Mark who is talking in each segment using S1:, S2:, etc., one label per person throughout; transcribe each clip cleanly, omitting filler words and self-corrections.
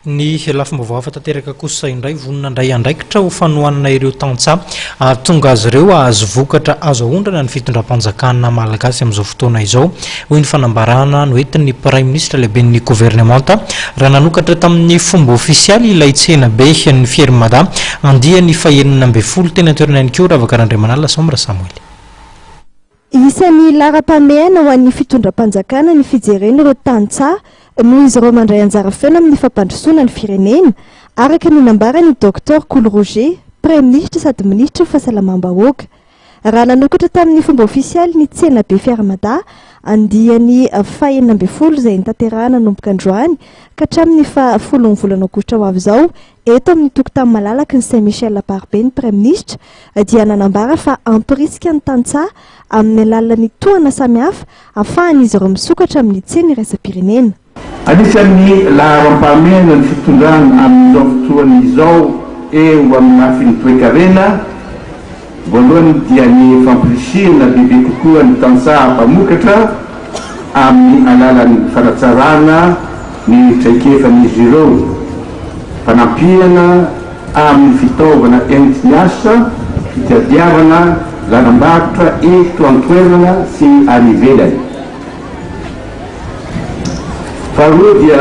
S1: Ny lafim-baovao hafa tanteraka kosa indray, vonona handray andraikitra ho fanohanana ireo tantsaha hahatonga azy ireo hahazo vokatra azo aondrana ny fitondram-panjakana malagasy amin'izao fotoana izao, hoy ny fanambarana noentin'ny Praiminisitra lehiben'ny governemanta raha nanokatra tamin'ny fomba ofisialy ilay tsenabe ny Fier Mada andiany fahenina ambin'ny folo teny an-toerana ihany koa Ravaka Randriamanalina Samra Samoely.
S2: Isan'ny laharam-pahamehana ho an'ny fitondram-panjakana ny fijerena ireo tantsaha noho izy ireo mandray anjara feno amin'ny fampandrosoana ny firenena, araka ny nambaran'ny Docteur Kolo Roger, Praiminisitra sady minisitry ny Fahasalamam-bahoaka. Raha nanokatra tamin'ny fomba ofisialy ny tsenabe Fier Mada andiany fahenina ambin'ny folo izay notanterahina nanomboka androany ka hatramin'ny faha 10n'ny volana aogositra ho avy izao eto amin'ny tokotany malalaky ny Saint Michel Amparibe ny Praiminisitra dia nanambara fa hampirisika ny tantsaha amin'ny alalan'ny tohana samihafa ahafahan'izy ireo misokatra amin'ny tsena iraisam-pirenena.
S3: Anisan'ny laharam-pahamehana ny fitondrana amin'izao fotoana izao eo amin'ny lafiny toekarena, voalohany dia ny fampirisihana bebe kokoa ny tantsaha mpamokatra amin'ny alalan'ny fanatsarana ny traikefan'izy ireo, fanampiana amin'ny fitaovana enti-miasa, fitadiavana lalam-barotra eto an-toerana sy any ivelany. Faharoa dia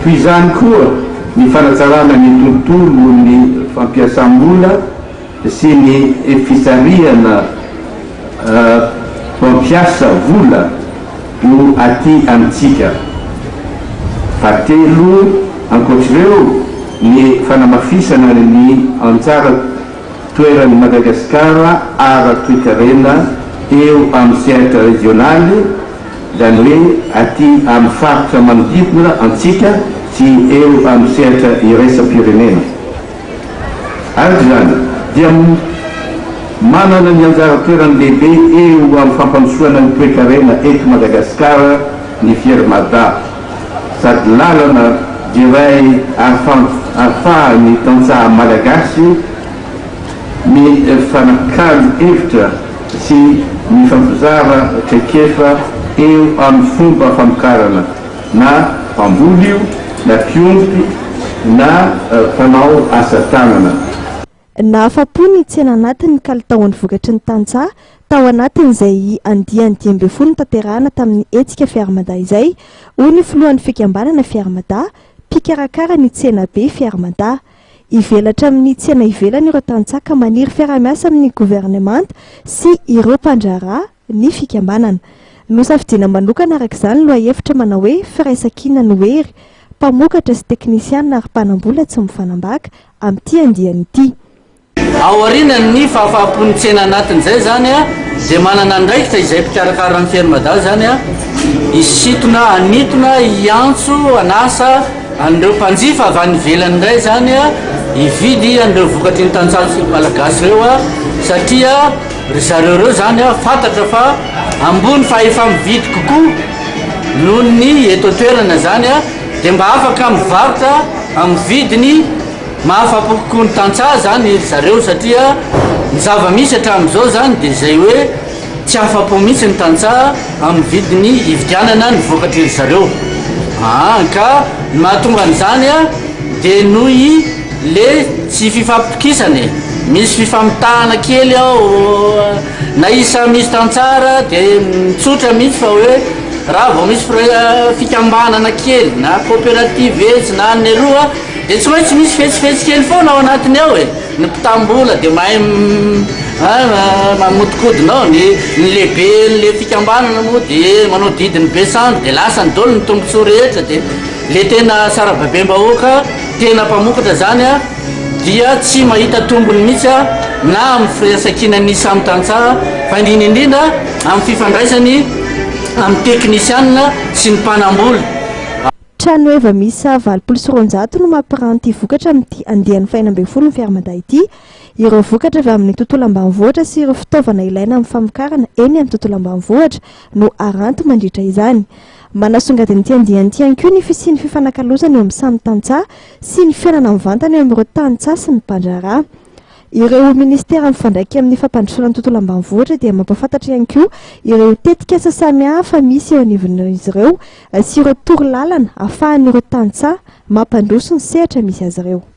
S3: toy izany koa ny fanatsarana ny tontolon'ny fampiasam-bola sy ny fisarihana mpampiasa vola ho aty amintsika. Fahatelo, ankoatr'ireo, ny fanamafisana ny anjara toeran'i Madagasikara ara-toekarena eo amin'ny sehatra rejionaly, izany hoe aty amin'ny faritra manodidina antsika sy eo amin'ny sehatra iraisam-pirenena. Araka izany, dia manana ny anjara toerany lehibe eo amin'ny fampandrosoana ny toekarena eto Madagasikara ny Fier Mada, sady lalana iray ahafahan'ny tantsaha malagasy mifanakalo hevitra sy mifampizara traikefa eo amin'ny fomba famokarana na mpamboly io na mpiompy na mpanao asa tanana.
S2: Nahafa-po ny tsena anatiny ny kalitaon'ny vokatry ny tantsaha tao anatin'izay andiany 15 notanterahina tamin'ny hetsika Fier Mada izay, hoy ny filohan'ny fikambanana Fier Mada, mpikarakara ny tsenabe Fier Mada. Hivelatra amin'ny tsena ivelany ireo tantsaha ka maniry fiaraha-miasa amin'ny governemanta sy ireo mpandraharaha ny fikambanana. Nosafidiana manokana araka izany ny lohahevitra manao hoe Firaisankina no hery, mpamokatra sy teknisianina ary mpanam-bola tsy mifanambaka amin'ity andiany ity.
S4: Aorian'ny fahafahampon'ny tsena anatiny izay izany dia manana andraikitra izay mpikarakara ny Fier Mada izany hisintona, hanintona, hiantso, hanasa an'ireo mpanjifa avy any ivelany indray izany hividy an'ireo vokatry ny tantsaha malagasy ireo satria ry zareo ireo izany fantatra fa ambony fahefa-mividy kokoa noho ny eto an-toerana izany dia mba afaka mivarotra amin'ny vidiny mahafa-po kokoa ny tantsaha izany ry zareo satria ny zava-misy hatramin'izao izany dia izay hoe tsy afa-po mihitsy ny tantsaha amin'ny vidiny hividianana ny vokatry ry zareo. Aa ka ny mahatonga an'izany dia noho i le tsy fifampitokisana e, misy fifamitahana kely ao na izy samy misy tantsaha ara dia mitsotra mihitsy fa hoe raha vao misy fikambanana kely na coopérative etsy na any eroa dia tsy maintsy misy fetsifetsy kely foana ao anatiny ao e, ny mpitam-bola dia mahay mamodikodina ao, ny ny lehiben'le fikambanana moa dia manao didin'ny be sandry dia lasany daholo ny tombontsoa rehetra dia le tena sarababem-bahoaka tena mpamokatra zany a dia tsy mahita tombony mihitsy a na amin'ny firaisankinan'ny samy tantsaha fa indrindra indrindra amin'ny fifandraisany amin'ny teknisianina sy ny mpanambola.
S2: Trano heva miisa 280 no mampiranty vokatra amin'ity andiany faha-16 ny Fier Mada ity. Ireo vokatra avy amin'ny tontolo ambanivohitra sy ireo fitaovana ilaina amin'ny famokarana eny amin'ny tontolo ambanivohitra no aranty mandritra izany. Manasongadina ity andiany ity ihany koa ny fisian'ny fifanakalozana eo amin'ny samy tantsaha sy ny fihaonana mivantana eo amin'ireo tantsaha sy ny mpandraharaha. Ireo minisitera mifandraika amin'ny fampandrosoana ny tontolo ambanivohitra dia mampahafantatra ihany koa ireo tetikasa samihafa misy eo anivon'izy ireo sy ireo torolalana ahafahan'ireo tantsaha mampandroso ny sehatra misy azy ireo.